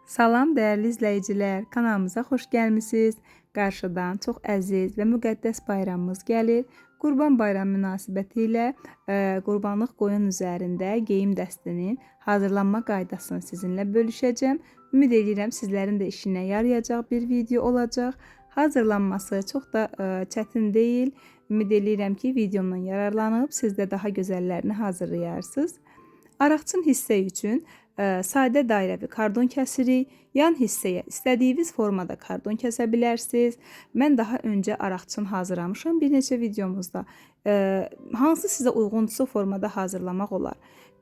Salam dəyərli izləyicilər, kanalımıza xoş gəlmisiniz. Qarşıdan çox əziz və müqəddəs bayramımız gəlir. Qurban Bayramı münasibəti ilə qurbanlıq qoyun üzərində geyim dəstinin hazırlanma qaydasını sizinlə bölüşəcəm. Ümid edirəm sizlərin də işinə yarayacaq bir video olacaq. Hazırlanması çox da çətin deyil. Ümid edirəm ki, videomdan yararlanıb siz də daha gözəllərini hazırlayarsınız. Araqçın hissə üçün sadə dairəvi kardon kəsirik. Yan hissəyə istədiyiniz formada kardon kəsə bilərsiniz. Mən daha öncə araqçın hazırlamışam bir neçə videomuzda. Hansı sizə uyğunsa formada hazırlamaq olar.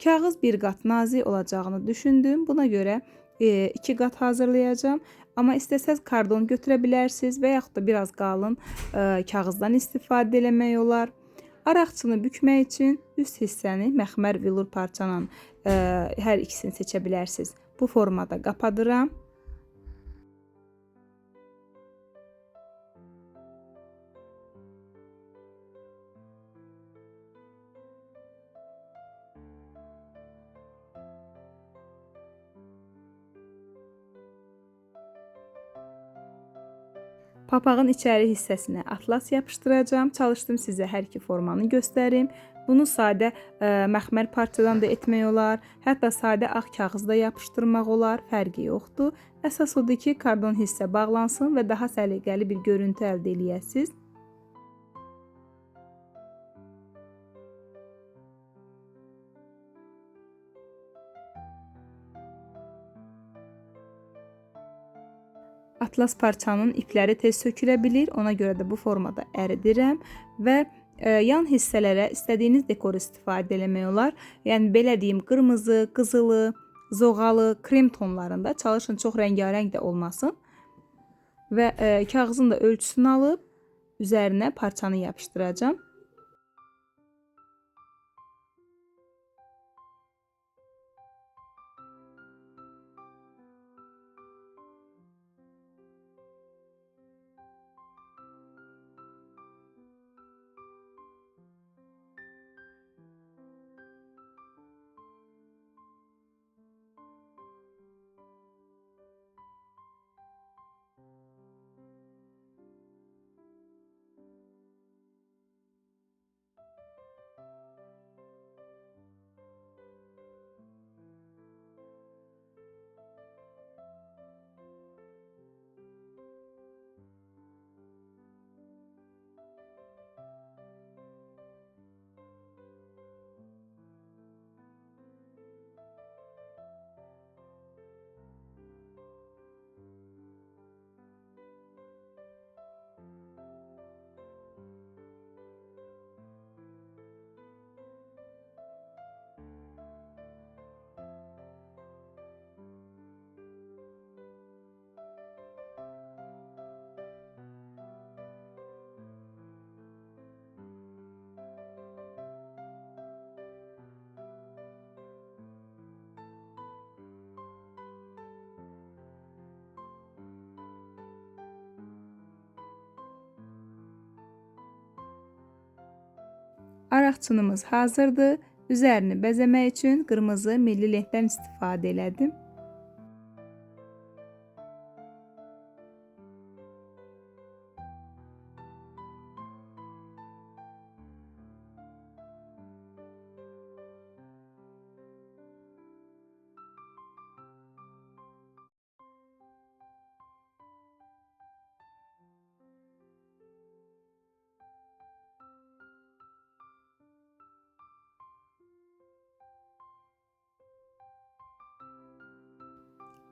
Kağız bir qat nazik olacağını düşündüm. Buna görə 2 qat hazırlayacağam. Amma istəsəz kardon götürə bilərsiniz və yaxud da biraz qalın kağızdan istifadə eləmək olar. Araqçını bükmək üçün üst hissəni məxmər vilur parçanın hər ikisini seçə bilərsiniz. Bu formada qapadıram. Papağın içəri hissəsinə atlas yapışdıracağam. Çalışdım sizə hər iki formanı göstərim. Bunu sadə məxmər parçadan da etmək olar. Hətta sadə ağ kağızda yapışdırmaq olar. Fərqi yoxdur. Əsas odur ki, kardon hissə bağlansın və daha səliqəli bir görüntü əldə eləyəsiniz. Atlas parçanın ipləri tez sökülə bilir. Ona görə də bu formada əridirəm və yan hissələrə istədiyiniz dekoru istifadə eləmək olar. Yəni belə deyim, qırmızı, qızılı, zoğalı, krem tonlarında çalışın çox rəngarəng də olmasın. Və kağızın da ölçüsünü alıb üzərinə parçanı yapışdıracağam. Araqçınımız hazırdır. Üzərini bəzəmək üçün qırmızı milli lentdən istifadə elədim.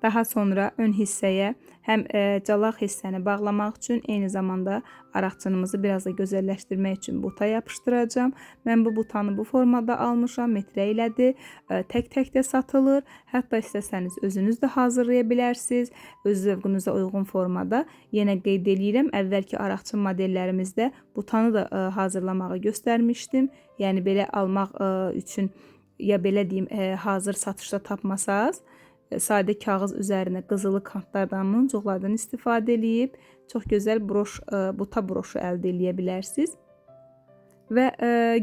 Daha sonra ön hissəyə həm calaq hissəni bağlamaq üçün, eyni zamanda araqçınımızı biraz da gözəlləşdirmək üçün buta yapışdıracağam. Mən bu butanı bu formada almışam, metrə ilədir. Tək-tək də satılır. Hətta istəsəniz özünüz də hazırlaya bilərsiniz. Öz zövqünüzə uyğun formada. Yenə qeyd eləyirəm, əvvəlki araqçın modellərimizdə butanı da hazırlamağı göstərmişdim. Yəni belə almaq üçün ya belə deyim, hazır satışda tapmasaz, sadə kağız üzərinə qızılı kantlardan, muncuqlardan istifadə eləyib çox gözəl broş, buta broşu əldə eləyə bilərsiniz. Və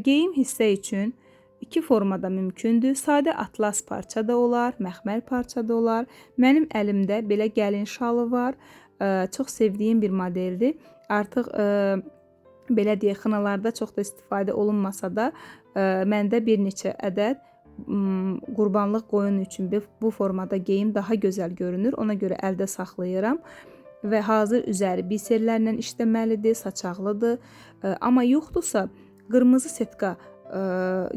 geyim hissə üçün İki formada mümkündür. Sadə atlas parça da olar, məxmər parça da olar. Mənim əlimdə belə gəlin şalı var. Çox sevdiyim bir modeldir. Artıq belə deyək, xınalarda çox da istifadə olunmasa da məndə bir neçə ədəd qurbanlıq qoyun üçün bu formada geyim daha gözəl görünür. Ona görə əldə saxlayıram. Və hazır üzəri biserlərlə işləməlidir, saçaqlıdır. Amma yoxdursa qırmızı setka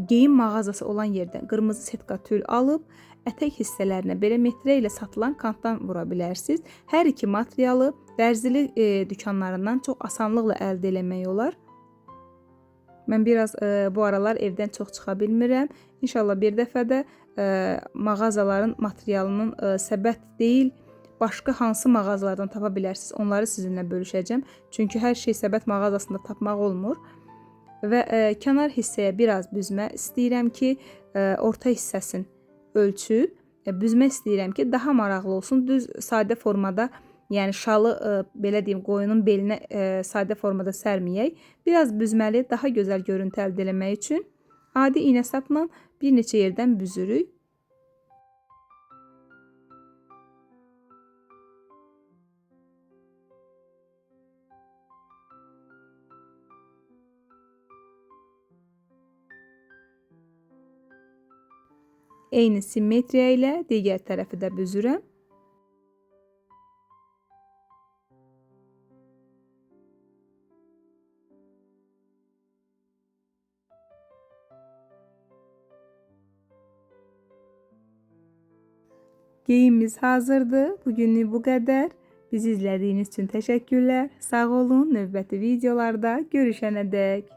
geyim mağazası olan yerdən qırmızı setka tül alıb ətək hissələrinə belə metrə ilə satılan kantdan vura bilərsiniz. Hər iki materialı dərzilik dükanlarından çox asanlıqla əldə eləmək olar. Mən biraz bu aralar evdən çox çıxa bilmirəm. İnşallah bir dəfə də mağazaların materialının səbət deyil, başqa hansı mağazalardan tapa bilərsiniz, onları sizinlə bölüşəcəm. Çünki hər şey səbət mağazasında tapmaq olmur. Və kənar hissəyə biraz büzmə istəyirəm ki, orta hissəsini ölçüb büzmə istəyirəm ki, daha maraqlı olsun. Düz sadə formada, yəni şalı belə deyim, qoyunun belinə sadə formada sərməyək. Biraz büzməli, daha gözəl görüntü əldə eləmək üçün adi iynə sapla bir neçə yerdən büzürük. Eyni simmetriya ilə digər tərəfi də büzürəm. Geyimimiz hazırdır. Bugünlük bu qədər. Bizi izlədiyiniz üçün təşəkkürlər. Sağ olun. Növbəti videolarda görüşənə dək.